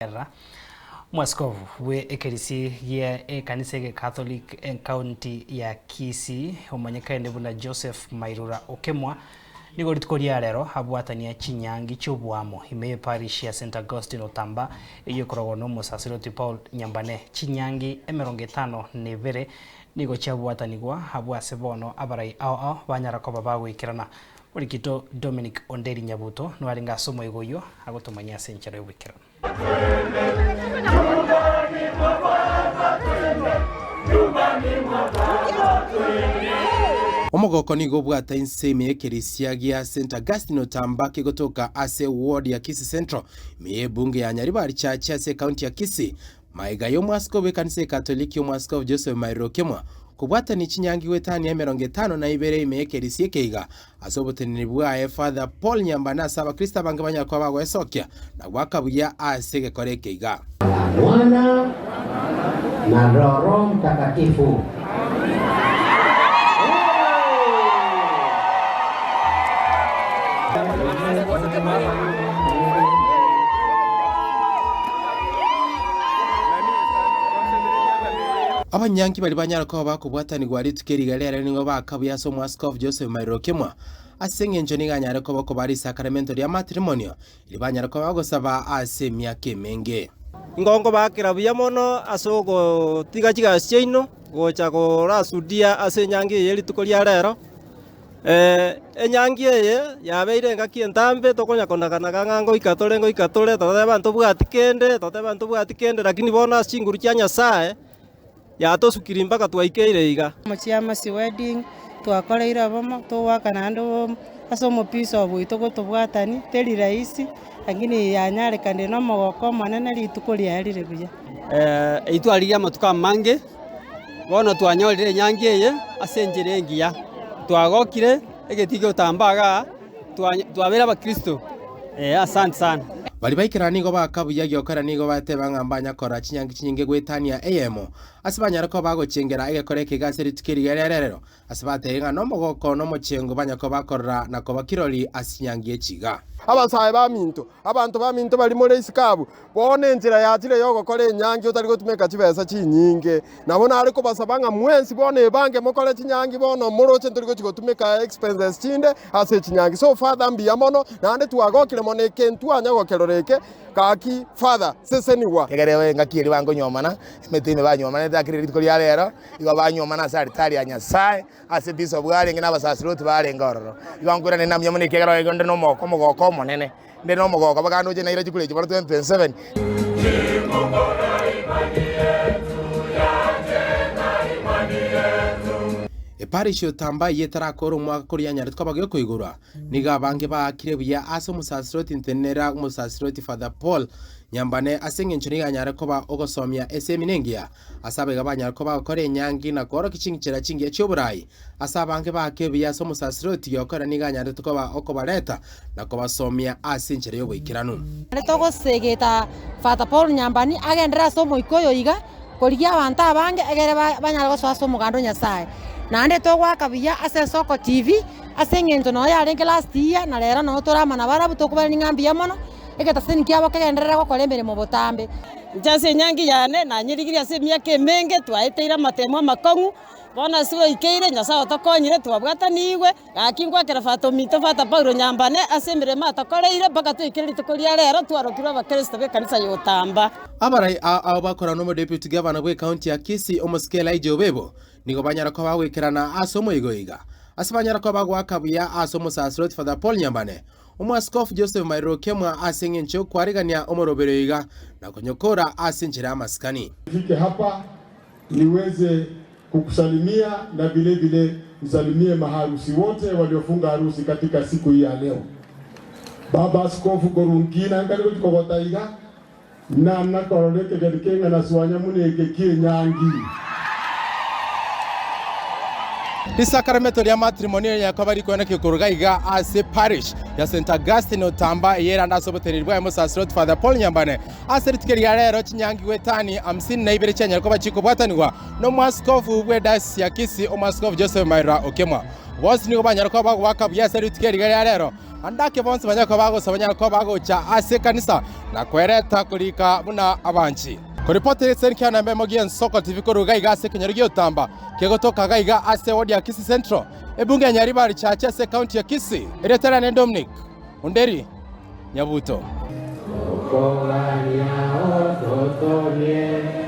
Erra, Omwaskofu bwe ekerisi gie ekanisa ege Catholic enkaunti ya Kisii omanyekaine buna Joseph Mairura Okemwa nigo rituko ria rero abwatania chinyangi chioboamo ime ye parish ya St Augustine Otamba eyio ekoragwa na omosaserdoti Paul Nyambane. Chinyangi 52 nigo chiabwatanigwa abwo ase bono abarai ao ao banyara koba bagoikerana. Orikito Dominic Onderi Nyabuto noarenge ase omoigo oyio agotomanyia ase enchera y'oboikeranu. Omogoko nigo obwate inse ime y'ekerisia gia St Augustine Otamba kegotoka ase ward ya Kisii Central ime y'ebunge ya Nyaribari Church ase ekaunti ya Kisii. Magega y'omwasikofu bw'ekanisa Ekatoliki omwasikofu Joseph Mairiro Okemwa kobwatania chinyangi goetania 52 ime y'ekerisia ekeiga ase oboteneneri bwaye Father Paul Nyambane ase abakristo abange banyare koba bagoesokia na goaka buya ase egekora eke iga. Mwana, na Roho Mtakatifu. Abanyanki baria banyare koba bakobwatanigwa rituko eri iga riarenge nigo bakabuya ase Omwaskofu Joseph Mairiro Kimwa, ase engencho nigo anyare koba okobaa risakramento ria matrimonio, erio banyare koba bagosaba ase emiaka emenge. Nigo nkobaakera buya mono ase ogotiga chigasi chiaino gocha korasudia ase enyangi eye rituko ria rero. Enyangi eye yabeire engaki entambe tokonya konaganaga ng'a ngoika tore ngoika tore, toteba ntobwati kende, toteba ntobwati kende, lakini bono ase chinguru chia Nyasaye, yatosukirie mpaka twaikeire iga. Omochiamasi wedding, twakoreire obomo, togoaka naende obomo, ase omopisa oboito gotobwatani, teri rahisi, lakini yanyarekanire na omogoko omonene rituko riaye rire buya. Eyio twarigia amatuko amange, bono twanyorire enyangi eye ase enchera engiya. Twagokire egetii giotamba igaa, twabeire abakristo, asante sana. Baria baikerana nigo bakabuya giokera nigo bateba ng'a mbanya korora chinyangi chinyinge goetania eyemo, ase banyare koba bagochengera egekora eke iga ase rituko eri riarero, Ase bateebire ng'a nomogoko na omochengo banya koba bakorora na koba kirori ase chinyangi echi iga. Abasae baminto, abanto baminto baria more isiko abwo, bono enchera yachire y'ogokora enyangi otari gotumeka chibesa chinyinge. Nabo nare kobasaba ng'a mwensi bono ebange mokore chinyangi bono moroche ntori gochia gotumeka expenses chinde ase chinyangi. So father mbuya mono, naende twagokire mono eke ntwanya gokerora eke, gaki father sesenigwa. Ekero engaki eria bankonyuomana, emete ime banyuomanete akire rituko ria rero, Igo banyuomana ase alitari ya Nyasae, ase ebiso bwarenge na abasaserdoti barenge ororo. Igo nkoirana namya mono ekiagera igo nde nomogoko omogoko omonene, nde nomogoko mpaka ndoche naira chikura echi bono 2027. Eparish otamba eyio etarakora omwaka korwa yanyaretwe koba gekoigorwa, nigo abange baakire buya ase omosaserdoti ntenenera omosaserdoti Father Paul Nyambane ase engencho nigo anyare koba ogosomia esemina engiya Ase abaiga banyare koba bagokora enyangi na koorokia chinchera chingiya chi'oborai, ase abange baake ebiya ase omosasiroti giokora nigo anyarete koba okobareta na kobasomia ase enchera y'oboikeranu. Naende togosegeta Father Paul Nyambani agenderere ase omoika oyo iga, korigia abanto abange egere banyare gosoa ase omoganda o Nyasae. Naende togoaka buya ase Esoko TV, ase eng'encho nonya yarenge last year na rero nonya tore amo nabarabwo tokobarania ng'a mbuya mono, egetaseni kiabo kegenderere gokora emeremo botambe. Inche ase enyangi yane nanyerigirie ase emiaka emenge, twaeteire amatemo amakong'u, bono ase gwaikeire Nyasae otokonyire twabwatanigwe, gaki ngwakera Father ominto Father Paulo Nyambane ase emeremo atokoreire mpaka twaikire rituko ria rero twarokirwe abakristo b'ekanisa ya Otamba. Abarai aa ao bakorana n'omodeputy gavana bw'ecounty ya Kisii omosike Elijah Obebo nigo banyara koba bagoikerana ase omoigo iga ase banyara koba bagoaka buya ase omosasiroti Father Paul Nyambane Omwaskofu Joseph Mairiro Okemwa ase engencho y'okwarigania omoroberio iga na konyokora ase enchera y'amasikani. Nifike hapa niweze kukusalimia na vile vile nisalimie maharusi wote waliofunga harusi katika siku hii ya leo. Baba Askofu Gorungina nkare gochikogota iga na nakorora ekegeni keng'ana swanya muna eke ki'enyangi. Risakaramento ria matrimony riakoba rikoenekio koruga iga ase parish ya St Augustine Otamba eye erande ase oboteneneri bwaye Omosaserdoti Father Paul Nyambane. Ase rituko ria rero chinyangi goetani hamsini na ibere chianyare koba chikobwatanigwa nomwaskofu bwe diocese ya Kisii Omwaskofu Joseph Mairura Okemwa. Bonsi nigo banyare koba bagoaka buya ase rituko eri ria rero. Ande ake bonsi banyare koba bagosaba banyare koba bagocha ase ekanisa na kwereta korika buna abanchi. Koripoti ase ekiana embemo gi'Ensoko TV korwa iga iga ase ekenyoro gi'Otamba kegotoka iga iga ase ewodi ya Kisii Central, ebunge ya Nyaribari Church ase ecounty ya Kisii. Erieta riane Dominic Onderi Nyabuto. Okogania ototorie.